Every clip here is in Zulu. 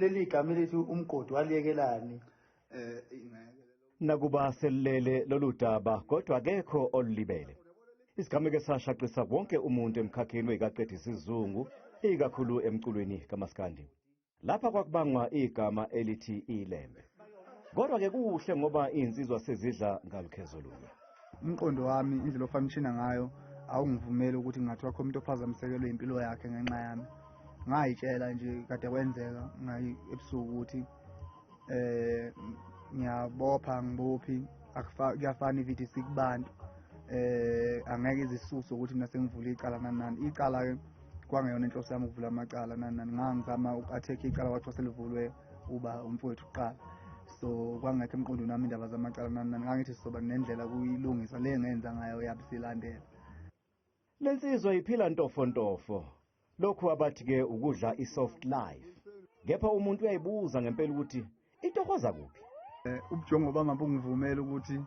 Leli gama elithi umgodi waliyekelani? Nakuba selilele lolu daba, kodwa akekho olulibele. Isigameko esashaqisa wonke umuntu emkhakheni wekaqeda isizungu, ikakhulu emculweni kaMaskandi. Lapha kwakubangwa igama elithi iLembe. Kodwa-ke kuhle ngoba iy'nsizwa sezidla ngalukhezolunye. Umqondo wami, indlela ofanishina ngayo, awungivumeli ukuthi ngingathiwa khona umuntu ophazamisekelwe impilo yakhe ngenxa yami. Ngayitshela nje kade kwenzeka ngayi ebusuku ukuthi ngiyabopha ngibophi, kuyafana i-VDC kubantu. Angeke izisuso ukuthi mina sengivule icala nani nani. Icala-ke kwangeyona inhloso yami ukuvula amacala nani nani. Ngangizama uku-attack icala kwathiwa selivulwe uba umfowethu kuqala. So kwangekho emqondweni wami indaba zamacala nani nani. Ngangithi sizoba nendlela kuyilungisa le ngenza ngayo yabe silandela. Lensizwa iphila ntofontofo. Lokhu abathi-ke ukudla i-soft life. Kepha umuntu uyayibuza ngempela ukuthi itohoza kuphi? Ubujongo bami abungivumeli ukuthi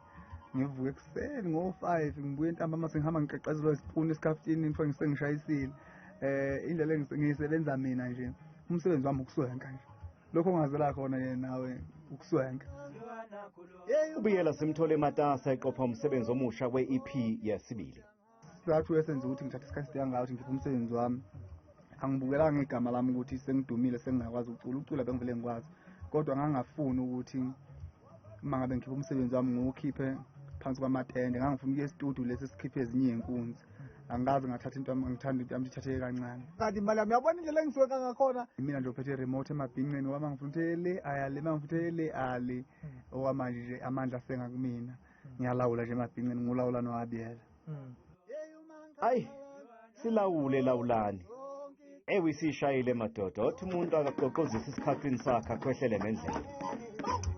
ngivuke ekuseni ngo-5, ngibuye ntambama sengihamba ngiqeqezelwa isipuni esikhafutini ngifike sengishayisile. Indlela engiyisebenza mina nje, umsebenzi wami ukuswenka nje. Lokho ongazela khona yena nawe ukuswenka. Ubiyela simthole ematasa eqopha umsebenzi omusha we-EP yesibili. Isizathu esenza ukuthi ngithathe isikhathi eside kangaka ukuthi ngikhiphe umsebenzi wami, angibukelanga igama lami ukuthi sengidumile sengingakwazi ukucula. Ukucula bengivele ngikwazi, kodwa ngangafuni ukuthi uma ngabe ngikhipha umsebenzi wami ngiwukhiphe phansi kwamatende. Ngangifuna ukuya esitudiyo lesi sikhiphe ezinye iy'nkunzi. Angikaze ngathatha into yami, ngithanda into yami ithatheke kancane. Kanti imali yami, uyabona indlela engisuke ngakhona. Mina nje uphethe i-remote emabhinqeni ngoba ngifuna ukuthi le ayale, uma ngifuna ukuthi le ale. Okwamanje nje amandla asengakumina, ngiyalawula nje emabhinqeni, ngulawula noAbiyela. Ayi, silawule lawulani. Ewe, isishayile madoda, othi umuntu akaqoqozise isikhathini sakhe akhwehlele ngendlela.